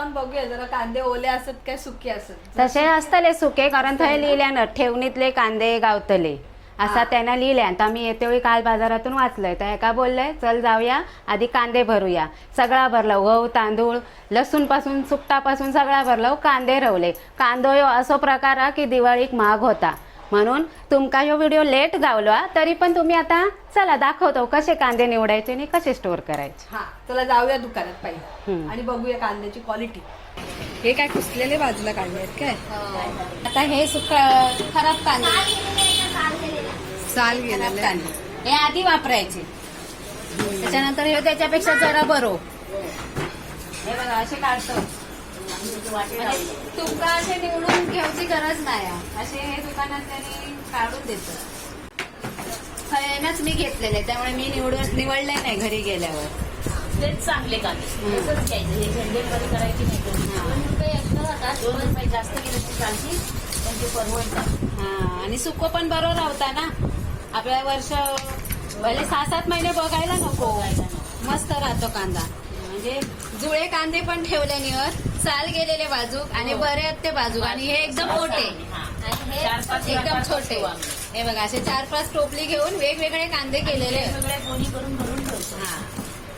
जाऊन बघूया जरा कांदे ओले असत काय सुके असत. तसे असतले सुके, कारण थंय लिहिल्यानं ठेवणीतले कांदे गावतले असा त्यांना लिहिल्यान. तर आम्ही येते वेळी काल बाजारातून वाचलंय, तर एका बोललंय चल जाऊया आधी कांदे भरूया. सगळा भरला, गहू तांदूळ लसूण पासून सुकटापासून सगळा भरला, कांदे रवले. कांदो ह्यो असो प्रकार हा की दिवाळीक महाग होता, म्हणून तुमका ह्यो व्हिडिओ लेट गावलो हा, तरी पण तुम्ही आता चला दाखवतो कसे कांदे निवडायचे आणि कसे स्टोअर करायचे. हा चला जाऊया दुकानात पाहिजे हम्म. आणि बघूया कांद्याची क्वालिटी. हे काय कुसलेले बाजूला काढले आहेत काय? आता हे सुक खराब कांदे, साल गेलेले. कांदे हे आधी वापरायचे, त्याच्यानंतर हे त्याच्यापेक्षा जरा बरो. हे बघा असे काढतो, म्हणजे तुमका असे निवडून घेऊची गरज नाही हा. असे हे दुकानात त्यांनी काढून देतात. खऱ्यानंच मी घेतलेले, त्यामुळे मी निवडून निवडले नाही घरी गेल्यावर. तेच चांगले कांदे तसंच घ्यायचे, हे झंझटवारी करायची नाही. 2 रुपये एक्स्ट्रा जातात, 2 रुपये जास्त गेले तरी चालतील, पण ते परवडतात. हा, आणि सुको पण बरोबर राहता ना आपल्या, वर्ष भले 6-7 महिने बघायला नको, मस्त राहतो कांदा. म्हणजे जुळे कांदे पण ठेवले निवर, साल गेलेले बाजूक आणि बरे आहेत ते बाजूक, आणि हे एकदम मोठे आणि हे चार एकदम पाच छोटे. ठेवू आम्ही. हे बघा असे 4-5 टोपली घेऊन वेगवेगळे कांदे केलेले आहेत. सगळ्या गोणी करून भरून ठेवतो. हा,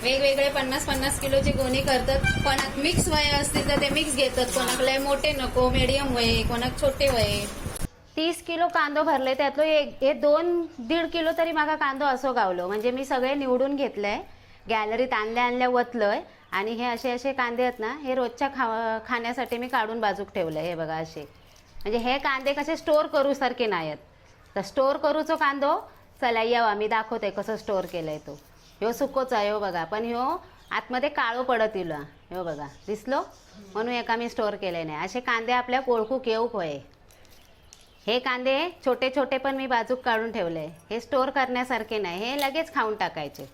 वेगवेगळे 50-50 किलोची गोणी करतात. कोणाक मिक्स वय असतील तर ते मिक्स घेतात, कोणाक लय मोठे नको मीडियम वय, कोणाक छोटे वय. 30 किलो कांदो भरले, त्यातलो एक हे 2-1.5 किलो तरी माका कांदो असो गावलो. म्हणजे मी सगळे निवडून घेतलंय, गॅलरीत आणल्या आणल्या वतलंय. आणि हे असे असे कांदे आहेत ना, हे रोजच्या खाण्यासाठी मी काढून बाजूक ठेवलंय. हे बघा असे, म्हणजे हे कांदे कसे स्टोअर करू सारखे नाही आहेत. तर स्टोअर करूचो कांदो चला येवा मी दाखवते कसं स्टोअर केलंय तो. ह्यो सुकोच आहे ह्यो बघा, पण ह्यो आतमध्ये काळो पडत इलो. ह्यो बघा दिसलो, म्हणून एका मी स्टोअर केले नाही. असे कांदे आपल्या ओळखूक येऊक होय. हे कांदे छोटे छोटे पण मी बाजूक काढून ठेवले, हे स्टोअर करण्यासारखे नाही, हे लगेच खाऊन टाकायचे.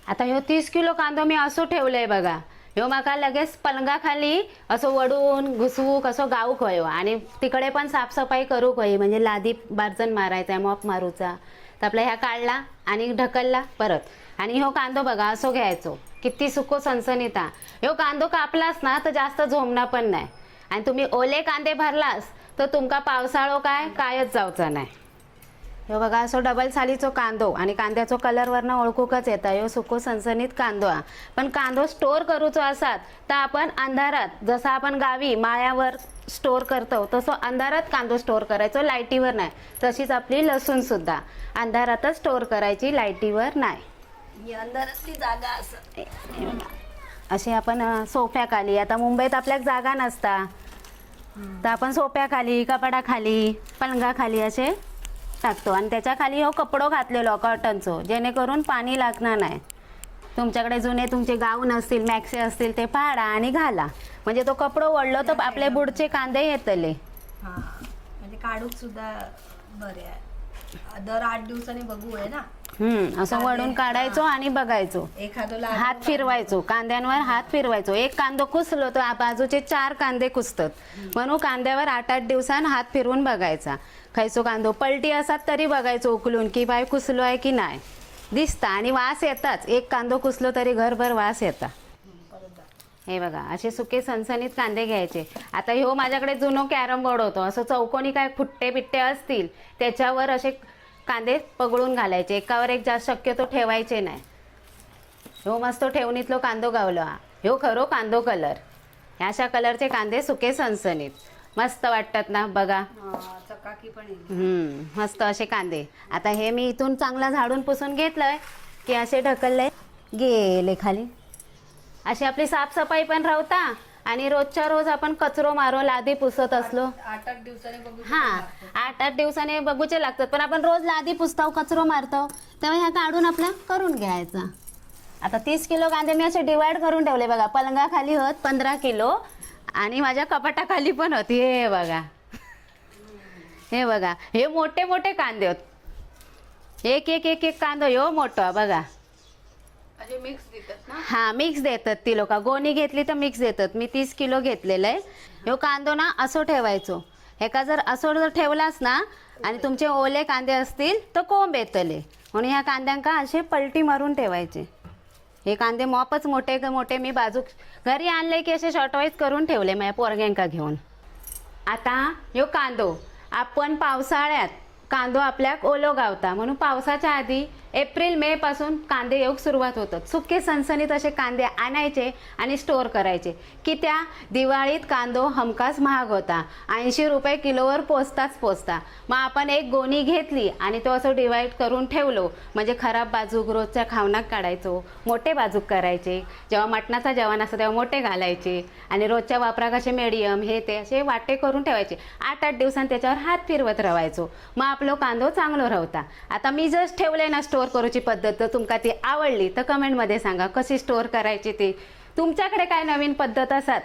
आता ह्यो 30 किलो कांदो मी असो ठेवलंय बघा. ह्यो माका लगेच पलंगाखाली असं वडून घुसवूक असं गाऊक होयो, आणि तिकडे पण साफसफाई करूक होई, म्हणजे लादी बारजण मारायचा, मॉप मारूचा. तर आपला ह्या काढला आणि ढकलला परत. आणि ह्यो कांदो बघा असो घ्यायचो, किती सुको सनसनीता. ह्यो कांदो कापलास ना तर जास्त झोमना पण नाही, आणि तुम्ही ओले कांदे भरलास तर तुमका पावसाळो काय कायच जावचा नाही. ह्यो बघा असो डबल सालीचो कांदो, आणि कांद्याचो कलर वरनं ओळखूकच येता ह्यो सुको सनसनीत कांदो हा. पण कांदो स्टोअर करूचो असात तर आपण अंधारात, जसं आपण गावी माळ्यावर स्टोअर करतो तसं अंधारात कांदो स्टोअर करायचो, लाईटीवर नाही. तशीच आपली लसूण सुद्धा अंधारातच स्टोअर करायची, लाईटीवर नाही. ही अंधारातली जागा असं. हे बघा. असे आपण सोफ्याखाली, आता मुंबईत आपल्याला जागा नसता तर आपण सोफ्याखाली, कपाटाखाली, पलंगाखाली असे टाकतो. आणि त्याच्या खाली हो कपडो घातलेलो कॉटनचो, जेणेकरून पाणी लागणार नाही. तुमच्याकडे जुने तुमचे गाऊन असतील, मॅक्से असतील, ते फाडा आणि घाला, म्हणजे तो कपडो ओढलो तर आपले बुडचे कांदे येतले. हा म्हणजे काढूक सुद्धा बरे आहे. दर 8 दिवसांनी बघू आहे ना. असं वडून काढायचो आणि बघायचो, एखादं हात फिरवायचो कांद्यांवर, हात फिरवायचो. एक कांदो कुसलो तर बाजूचे 4 कांदे कुसतात, म्हणून कांद्यावर 8-8 दिवसां हात फिरवून बघायचा. खायचो कांदो पलटी असात तरी बघायचो उकलून की बाय कुसलो आहे की नाही, दिसता आणि वास येताच. एक कांदो कुसलो तरी घरभर वास येता. हे बघा असे सुके सनसनीत कांदे घ्यायचे. आता ह्यो माझ्याकडे जुनो कॅरम बोर्ड होतो, असं चौकोनी काय फुट्टे बिट्टे असतील त्याच्यावर असे कांदे पगळून घालायचे, एकावर एक जास्त शक्यतो ठेवायचे नाही. ह्यो मस्त ठेवणीतलो कांदो गावलो हा. ह्यो खरो कांदो कलर. ह्या अशा कलरचे कांदे सुके सनसनीत मस्त वाटतात ना बघा. चकाकी पण येईल. मस्त असे कांदे. आता हे मी इथून चांगला झाडून पुसून घेतलंय की असे ढकलले गेले खाली. अशी आपली साफसफाई पण राहता, आणि रोजच्या रोज आपण कचरो मारो लादी पुसत असलो. 8-8 दिवसांनी बघू. हा, 8-8 दिवसाने बघूचे लागतात, पण आपण रोज लादी पुसतो, कचरो मारतो, तेव्हा ह्या काढून आपल्या करून घ्यायचा. आता 30 किलो कांदे मी असे डिवाइड करून ठेवले बघा. पलंगाखाली होत 15 किलो आणि माझ्या कपाटाखाली पण होती. हे बघा, हे बघा, हे मोठे मोठे कांदे होत. एक एक एक एक कांदो ह्यो मोठो बघा. असे मिक्स देतात ना? हा, मिक्स देतात ती लोक. गोणी घेतली तर मिक्स देतात. मी 30 किलो घेतलेलं आहे. ह्यो कांदो ना असो ठेवायचो, हेका जर असो जर ठेवलास ना आणि तुमचे ओले कांदे असतील तर कोंब येतले, म्हणून ह्या कांद्यांका असे पलटी मारून ठेवायचे. हे कांदे मॉपच मोठे मोठे मी बाजूक घरी आणले की असे शॉर्ट वाईज करून ठेवले माझ्या पोरग्यांका घेऊन. आता ह्यो कांदो आपण पावसाळ्यात कांदो आपल्याक ओलो गावता म्हणून पावसाच्या आधी एप्रिल मे पासून कांदे येऊक सुरुवात होतात. सुके सणसणीत असे कांदे आणायचे आणि स्टोअर करायचे की त्या दिवाळीत कांदो हमखास महाग होता, 80 रुपये किलोवर पोचताच पोचता. मग आपण एक गोणी घेतली आणि तो असं डिवाईड करून ठेवलो म्हणजे खराब बाजूक रोजच्या खावनाक काढायचो, मोठे बाजूक करायचे, जेव्हा मटणाचा जेवण असतं तेव्हा मोठे घालायचे आणि रोजच्या वापराक असे मीडियम हे ते असे वाटे करून ठेवायचे. 8-8 दिवसांनी त्याच्यावर हात फिरवत राहायचो, मग आपलो कांदो चांगलो राहता. आता मी जस्ट ठेवले ना स्टोअर करूची पद्धत, तर तुमका ती आवडली तर कमेंटमध्ये सांगा कशी स्टोअर करायची ती. तुमच्याकडे काय नवीन पद्धत असतात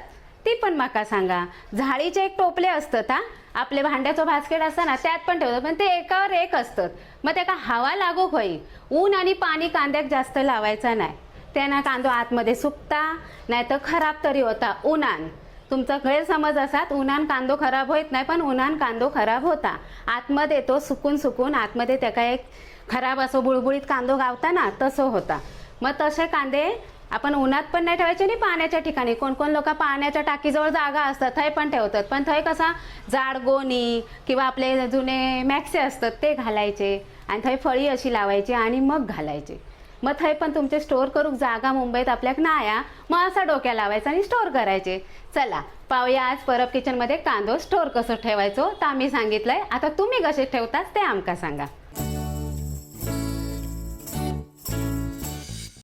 ती पण माका सांगा. झाडीचे एक टोपले असतात हा, आपले भांड्याचं बास्केट असतं ना त्यात पण ठेवतात, पण ते एकावर एक असतात, मग त्याका हवा लागूक होई. ऊन आणि पाणी कांद्याक जास्त लावायचा नाही, त्यांना कांदो आतमध्ये सुकता नाही तर खराब तरी होता. उन्हान तुमचा गैरसमज असात उन्हान कांदो खराब होत नाही, पण उन्हान कांदो खराब होता. आतमध्ये तो सुकून सुकून आतमध्ये त्याका एक खराब असो बुळबुळीत कांदो गावता ना तसं होता. मग तसे कांदे आपण उन्हात पण नाही ठेवायचे आणि पाण्याच्या ठिकाणी. कोण कोण लोक पाण्याच्या टाकीजवळ जागा असतात थंय पण ठेवतात, पण थंय कसा जाड गोणी किंवा आपले जुने मॅक्से असतात ते घालायचे आणि थंय फळी अशी लावायची आणि मग घालायचे. मग थंय पण तुमचे स्टोअर करूक जागा मुंबईत आपल्याक नाया, मग असा डोक्या लावायचा आणि स्टोअर करायचे. चला पाहूया आज परब किचनमध्ये कांदो स्टोअर कसं ठेवायचो तर आम्ही सांगितलंय. आता तुम्ही कसे ठेवतात ते आमका सांगा.